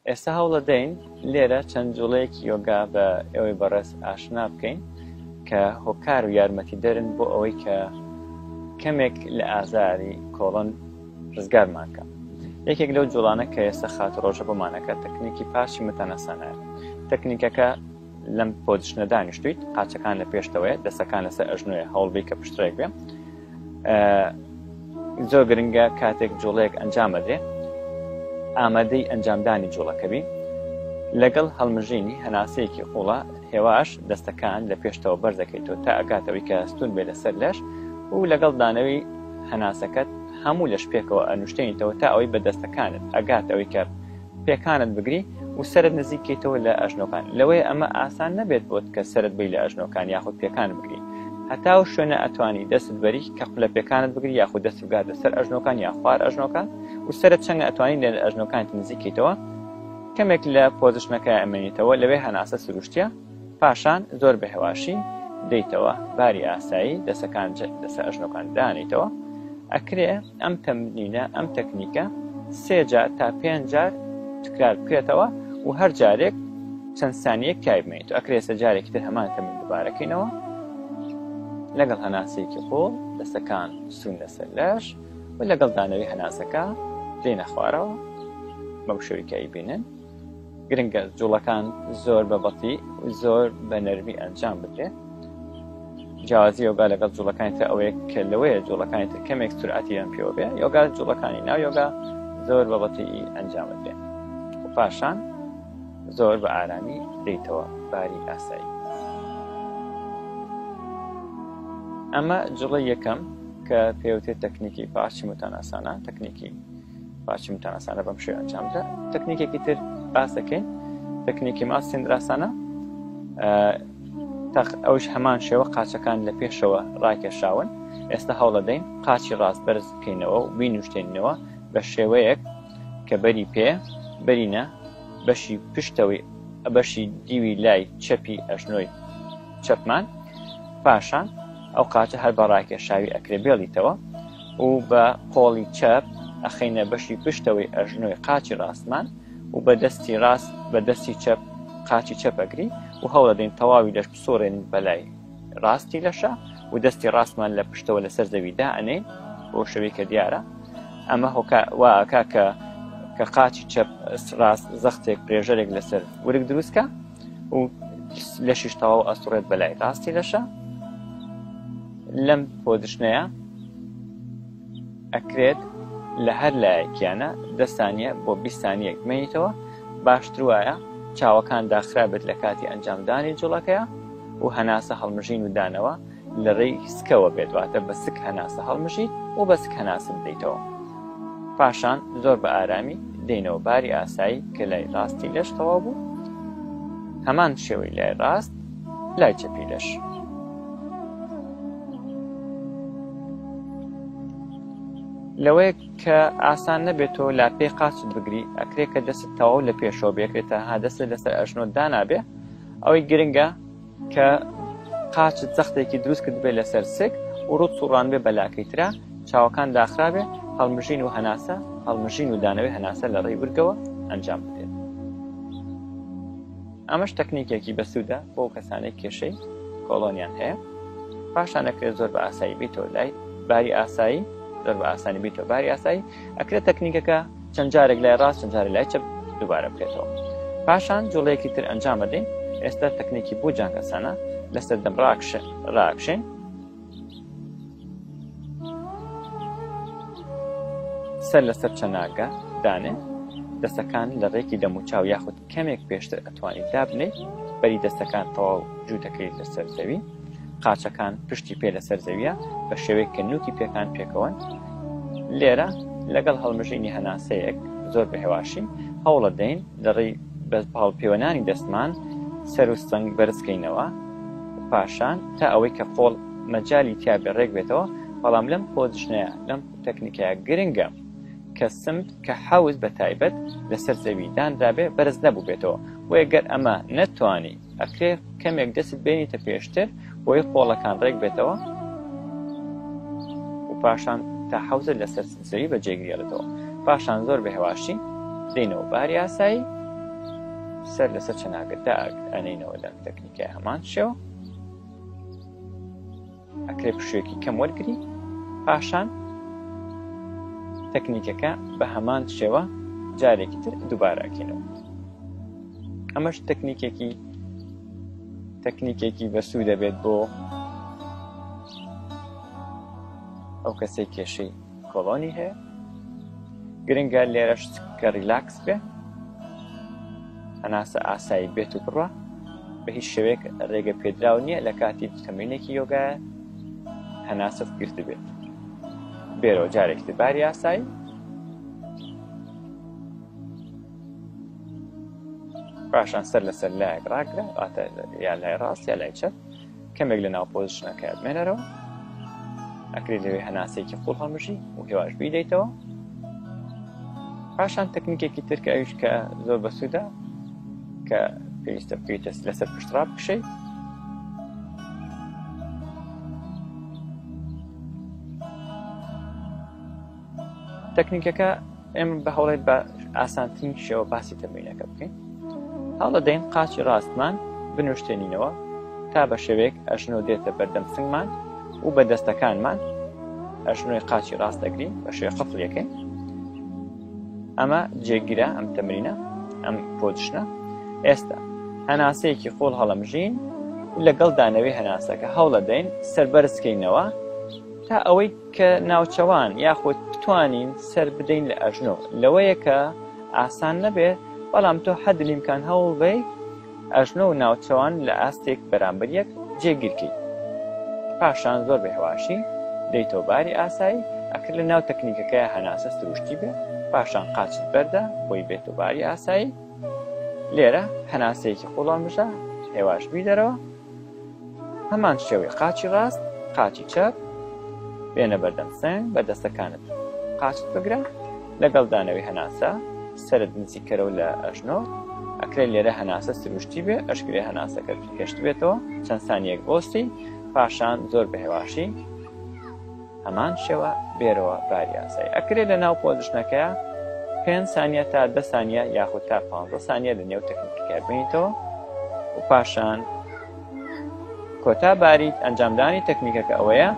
ئێستا هەوڵەدەین لێرە چەند جوڵەیەکی یۆگا بە ئێوەی بەڕێز ئاشنا بکەین کە هۆکار و یارمەتیدەرن بۆ ئەوەی کە کەمێک لە ئازاری کۆڵۆن ڕزگارمان کە. یەکێک لەو جوڵانە کە ئێستا خاتوو ڕۆژە بۆمانەکە تەکنیکی پاشی متاناسانایە. تەکنیکەکە لەم position ە دانیشتویت، قاچەکان لە پێشتەوەیە، دەسەکان لەسەر ئەژنۆیە، هەوڵبەی کە پشتڕێک بێ. زۆر گرنگە کاتێک جوڵەیەک ئەنجام ئەدرێ ئامادەی ئەنجامدانی جوڵەکە بی. لەگەڵ هەڵمژینی هەناسەیەکی قوڵە هێواش دەستەکان لە پێشتەوە بەرزەکەیتەوە تا ئەگاتەوەی کە ستون بێ لەسەر لەش و لەگەڵ دانەوەی هەناسەکەت هەموو لەش پێکەوە ئەنوشتێنیتەوە تا ئەوەی بە دەستەکانت ئەگات ئەوەی کە پێکانت بگری و سەرت نزیک کەیتەوە لە ئەژنۆکان لەوەیە ئەمە ئاسان نەبێت بۆت کە سەرت بەی لە ئەژنۆکان یاخود پێکانت بگری هەتا ئەو شوێنە ئەتوانی دەستت بەری کە قولە پێکانت بگری یاخود دەست بگاتە سەر ئەژنۆکان یا خوار ئەژنۆکان و سەرت چەنگە ئەتوانی لە ئەژنۆکانت نزیک کەیتەوە کەمێک لە position ەکە ئەمێنیتەوە لەوێ هەناسە سروشتیە پاشان زۆر بە هێواشی دێیتەوە باری ئاسایی دەسەکان لەسەر ئەژنۆکان دانێیتەوە ئەکرێ ئەم تەمرینە ئەم تەکنیکە سێ جار تا پێنج جار تکرار بکرێتەوە و هەر جارێک چەند سانیەک تای بمێنێت ئەکرێ سە جارێکی تر هەمان تەمرین دووبارەکەینەوە لەگەڵ هەناسەیەکی قوڵ دەستەکان سوون لەسەر لەش و لەگەڵ دانەوەی هەناسەکە دێنە خوارەوە بەم شێوەی کە ئەیبینن گرنگە جوڵەکان زۆر بە بەتی و زۆر بە نەرمی ئەنجام بدرێت. جیاوازی یۆگا لەگەڵ جوڵەکانی تر ئەوەیە کە لەوەیە جوڵەکانی تر کەمێک سورعەتیان پێوە بێ، یۆگا جوڵەکانی ناو یۆگا زۆر بە بەتیی ئەنجام بدرێن و پاشان زۆر بە ئارامی دێیتەوە باری ئاسایی. ئەمە جوڵەی یەکەم کە پێوتێت تەکنیکی پاشی متاناسانە، تەکنیکی پاشی متاناسانە بەم شێوە ئەنجام درا. تەکنیکێکی تر باس دەکەین، تەکنیکی ماسیندراسانە، ئەوش هەمان شێوە قاچەکان لە پێشەوە ڕاکێشاون. ئێستا هەوڵەدەین قاچی ڕاست بەرز بکەینەوە و بینوشتێنینەوە بە شێوەیەک کە بەری پێ بەرینە بەشی پشتەوەی بەشی دیوی لای چەپی ئەژنۆی چەپمان، پاشان ئەو قاچە هەر بە ڕاکێشاوی ئەکرێ بێڵیتەوە و بە قۆڵی چەپ ئەخەینە بەشی پشتەوەی ئەژنۆی قاچی ڕاستمان و بە دەستی ڕاست بە دەستی چەپ قاچی چەپ ئەگری و هەوڵەدەین تەواوی لەش بسوڕێنین بەلای ڕاستی لەشە و دەستی ڕاستمان لە پشتەوە لەسەر زەوی دائەنێین بۆ شێوەی کە دیارە. ئەمە هۆکا وا ئەکا کە کە قاچی چەپ ڕاست زەختێک pressure ێک لەسەر ورگ دروستکە و لەشیش تەواو ئەسوڕێت بەلای ڕاستی لەشە. لەم position ەیە ئەکرێت لە هەر لایەکیانە دە سانیە بۆ 20 سانیەک بمێنیتەوە. باشتر وایە چاوەکان داخرابێت لە کاتی ئەنجامدانی جوڵەکەیا و هەناسە هەڵمژین و دانەوە لە ڕێی سکەوە بێت، واتە بە سک هەناسە هەڵمژیت و بە سک هەناسە بدەیتەوە. پاشان زۆر بە ئارامی دێینەوە باری ئاسایی کە لای ڕاستی لەش تەواو بوو، هەمان شێوەی لای ڕاست لای چەپی لەش. لەوەیە کە ئاسان نەبێت تۆ لاپێی قاچت بگری، ئەکرێ کە دەستت تەواو لە پێشەوە بێ، ئەکرێ تەنها دەستت لەسەر ئەژنۆت دانابێ. ئەوەی گرنگە کە قاچت زەختێکی دروست کردبێ لەسەر سک و ڕوت سوڕانبێ بە لاکەی ترا، چاوەکان داخرابێ، هەڵمژین و هەناسە، هەڵمژین و دانەوەی هەناسە لە ڕێی ورگەوە ئەنجام بدرێت. ئەمەش تەکنیکێکی بەسوودە بۆ ئەو کەسانەی کێشەی کۆڵۆنیان هەیە. پاشان ئەکرێت زۆر بە ئاسایی بیتەوە لای باری ئاسایی، زۆر بە ئاسانی بیتەوە باری ئاسایی. ئەکرێت تەکنیکەکە چەند جارێک لای ڕاست چەند جارێک لای چەپ دووبارە بکرێتەوە. پاشان جوڵەیەکی تر ئەنجام ئەدەین. ئێستا تەکنیکی بۆ جانگەسانە لەسەر دەم ڕاکشێن. سەر لەسەر چەناگە دانێ، دەستەکان لە ڕێکی دەموچاو یاخود کەمێک پێشتر ئەتوانی دابنێی، بەری دەستەکان تەواو جووتەکەی لەسەر زەوی، قاچەکان پشتی پێ لەسەر زەویە بە شێوەیەک کە نوکی پێکان پێکەوەن. لێرە لەگەڵ هەڵمژینی هەناسەیەک زۆر بە هێواشی هەوڵەدەین لە ڕێی بە پاڵپێوەنانی دەستمان سەر و سنگ بەرزکەینەوە و پاشان تا ئەوەی کە قۆڵ مەجالی تیا بێ ڕێک بێتەوە. بەڵام لەم position ەیە لەم تەکنیکەیە گرنگە کە سمت کە حەوز بە تایبەت لەسەر زەوی دانرابێ بەرز نەبووبێتەوە، بۆیە گەر ئەمە نەتوانی ئەکرێ کەمێک دەستت بێنیتە پێشتر بۆی قۆڵەکان ڕێک بێتەوە و پاشان تا حەوزت لەسەر زەوی بە جێگرێڵێتەوە. پاشان زۆر بە هێواشی دێینەوە باری ئاسایی. سەر لەسەر چەناگە داگ ئەنینەوە لەم تەکنیکای هەمان شێوە ئەکرێ پشوویەکی کەم وەرگری پاشان تەکنیکەکە بە هەمان شێوە جارێکی تر دووبارە ئەکەینەوە. ئەمەش تەکنیکێکی تەکنیکێکی بەسوو دەبێت بۆ ئەو کەسەی کێشەی کۆڵۆنی هەیە. گرنگە لێرەش کە ریلاکس بێ، هەناسە ئاسایی بێت و بڕە، بە هیچ شێوەیەک ڕێگە پێدراو نییە لە کاتی تەمرینێکی یۆگایە هەناسەت گرتبێت. بێرەوە جارێکی تر باری ئاسایی. پاشان سەر لەسەر لایەک ڕاگرە، واتە یا لای ڕاست یا لای چەپ، کەمێک لە ناو position ەکە بمێنەرەوە. ئەکرێت لەوێ هەناسەیەکی قوڵ هەڵمژی و هێواش بیدەیتەوە. پاشان تەکنیکێکی تر کە ئەویش کە زۆر بەسوودە کە پێویستە بکەیتە لەسەر پشت ڕابکشەی. تەکنیکەکە ئێمە بە هەوڵێت بە ئاسانترین شێوە باسی تەمرینەکە بکەین. هەوڵەدەین قاچی ڕاستمان بنوشتێنینەوە تا بە شێوەیەک ئەژنۆ دێتە بەردەم سنگمان و بە دەستەکانمان ئەژنۆی قاچی ڕاست دەگرین بە شێوەی قفڵیەکەین. ئەمە جێگیرە ئەم تەمرینە ئەم position ە. ئێستا هەناسەیەکی قوڵ هەڵەمژین و لەگەڵ دانەوەی هەناسەکە هەوڵەدەین سەربەرزکەینەوە تا ئەوەی کە ناوچەوان یاخود بتوانین سەر بدەین لە ئەژنۆ. لەوەیە کە ئاسان نەبێت، بەڵام تۆ حد الامکان هەوڵبەی ئەژنۆ و ناوچەوان لە ئاستێک بەرامبەر یەک جێگیر کەی. پاشان زۆر بە هێواشی دێیتەوە باری ئاسایی، ئەکرێ لە ناو تەکنیکەکەیا هەناسە سروشتی بێ، پاشان قاچت بەردە بۆی بێتەوە باری ئاسایی، لێرە هەناسەیەکی قوڵ هەڵمژە، هێواش بیدەرەوە. هەمان شێوەی قاچی ڕاست قاچی چەپ بێنە بەردەم سنگ، بە دەستەکانت قاچت بگرە، لەگەڵ دانەوەی هەناسە سەرت نزیککەرەوە لە ئەژنۆ. ئەکرێت لێرە هەناسە سروشتی بێ، ئەشکرێ هەناسەکەت هێشتبێتەوە چەند سانیەک بۆستی، پاشان زۆر بە هێواشی هەمان شێوە بێرەوە باری ئاسایی. ئەکرێ لە ناو position ەکەیا پێنج سانیە تا 10 سانیە یاخود تا 15 سانیە لە نێو تەکنیکەکە بینیتەوە و پاشان کۆتا باریت ئەنجامدانی تەکنیکەکە ئەوەیە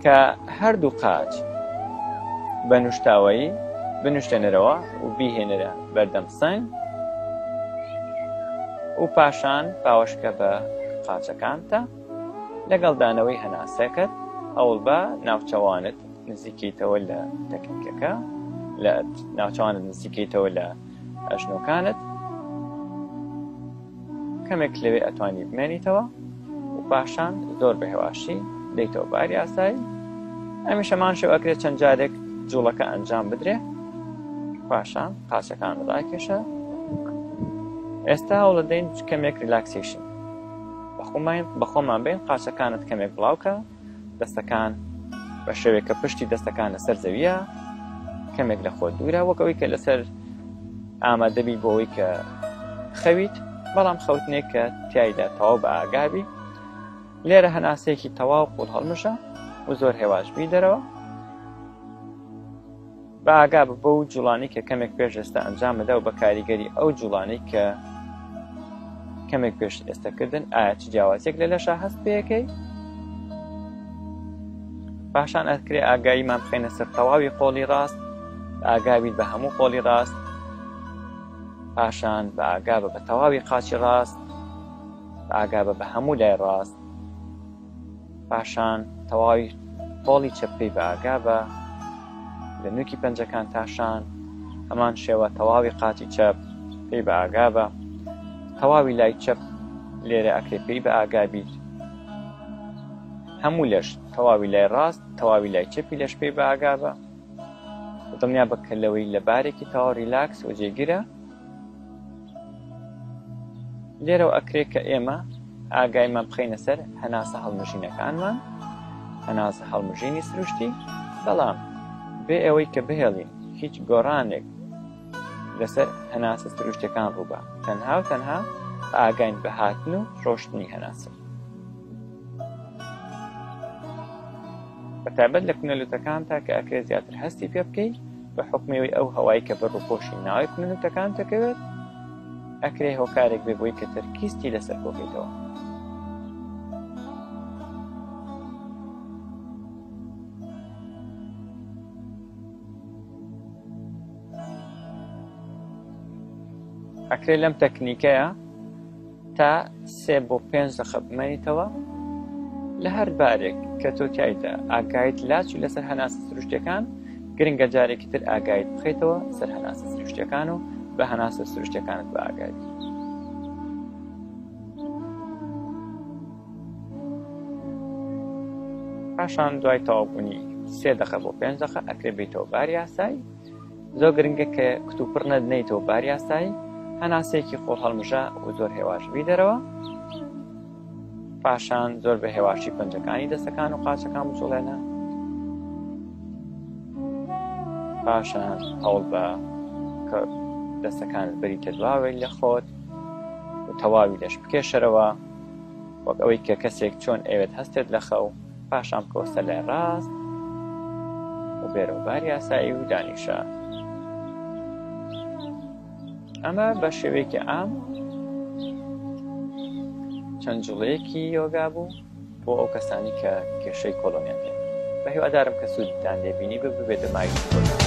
کە هەردوو قاچ بە نوشتاوەیی بنوشتێنەرەوە و بیهێنەرە بەردەم سنگ و پاشان باوەشکە بە قاچەکانتە لەگەڵ دانەوەی هەناسەکەت هەوڵبە ناوچەوانت نزیکەیتەوە لە تەکنیکەکە، لە ناوچەوانت نزیکەیتەوە لە ئەژنۆکانت، کەمێک لەوێ ئەتوانی بمێنیتەوە و پاشان زۆر بە هێواشی دێیتەوە باری ئاسایی. ئەمیش هەمان شێوە ئەکرێت چەند جارێک جوڵەکە ئەنجام بدرێ. پاشان قاچەکان ڕاکێشە. ئێستا هەوڵەدەین کەمێک relaxation بەخۆمان بین، قاچەکانت کەمێک بڵاوکە، دەستەکان بە شێوەیەک کە پشتی دەستەکان لەسەر زەویە، کەمێک لە خۆت دوورە، وەک ئەوەی کە لەسەر ئامادەبی بۆ ئەوەی کە خەویت، بەڵام خەوتنێک کە تیایدا تەواو بە ئاگابی. لێرە هەناسەیەکی تەواو قوڵ هەڵمژە و زۆر هێواش بیدەرەوە. بە ئاگا بە بەو جوڵانەی کە کەمێک پێش ئێستا ئەنجام بدا و بە کاریگەری ئەو جوڵانەی کە کەمێک پێش ئێستا کردن، ئایا چ جیاوازیەک لە لەشا هەست پێەکەی؟ پاشان ئەکرێ ئاگاییمان بخەینە سەر تەواوی قۆڵی ڕاست، ئاگاویت بە هەموو قۆڵی ڕاست، پاشان بە ئاگا بە بە تەواوی قاچی ڕاست، بە ئاگا بە بە هەموو لای ڕاست، پاشان تەواوی قۆڵی چەپ پێی بە ئاگا بە لە نوکی پەنجەکان تا شان، هەمان شێوە تەواوی قاچی چەپ پێی بە ئاگا بە، تەواوی لای چەپ لێرە ئەکرێ پێی بە ئاگا بیت، هەموو لەش تەواوی لای ڕاست تەواوی لای چەپی لەش پێی بە ئاگا بە، دڵنیا بە کە لەوەی لە بارێکی تەواو ریلاکس و جێگیرە. لێرەوە ئەکرێ کە ئێمە ئاگایمان بخەینە سەر هەناسە هەڵمژینەکانمان، هەناسە هەڵمژینی سروشتی، بەڵام بێ ئەوەی کە بهێڵین هیچ گۆڕانێک لەسەر هەناسە سروشتەکان ڕووبا، تەنها و تەنها ئاگاین بە هاتن و ڕۆشتنی هەناسە. بە تایبەت لە کونەلوتەکانتا کە ئەکرێت زیاتر هەستی پێ بکەیت بە حوکمی ئەوەی ئەو هەوای کە بەر ڕووپۆشی ناوی کونەلوتەکان دەکەوێت. ئەکرێ هۆکارێک بێ بۆی کە تەرکیزتی لەسەر کۆکەیتەوە. ئەکرێ لەم تەکنیکەیە تا سێ بۆ پێنج دەقە بمێنیتەوە لە هەر بارێک کە تۆ تیایدا ئاگایت لاچوو لەسەر هەناسە سروشتیەکان گرنگە جارێکی تر ئاگایت بخەیتەوە سەر هەناسە سروشتیەکان و بە هەناسە سروشتیەکانت بە ئاگای بیت. پاشان دوای تەواوبوونی سێ دەقە بۆ پێنج دەقە ئەکرێ بیتەوە باری ئاسایی زۆر گرنگە کە کتوپڕ نەدنەیتەوە باری ئاسایی هەناسەیەکی قوڵ هەڵمژە و زۆر هێواش بیدەرەوە پاشان زۆر بە هێواشی پەنجەکانی دەستەکان و قاچەکان بجوڵێنە پاشان هەوڵ بە کە دەستەکانت بەریتە دواوەی لە خۆت و تەواوی لەش بکێشەرەوە وەک ئەوەی کە کەسێک چۆن ئەوێت هەستێت لە خەو پاشان بکەوە سەر لای ڕاست و بێرەوە باری ئاسایی و دانیشە ئەمە بە شێوەیەکی عام چەند جوڵەیەکی یۆگا بوو بۆ ئەو کەسانی کە کێشەی کۆڵۆنیان هەیە بە هیوادارم کە سوودتان لێبینی ببێتە مایەی خۆشی.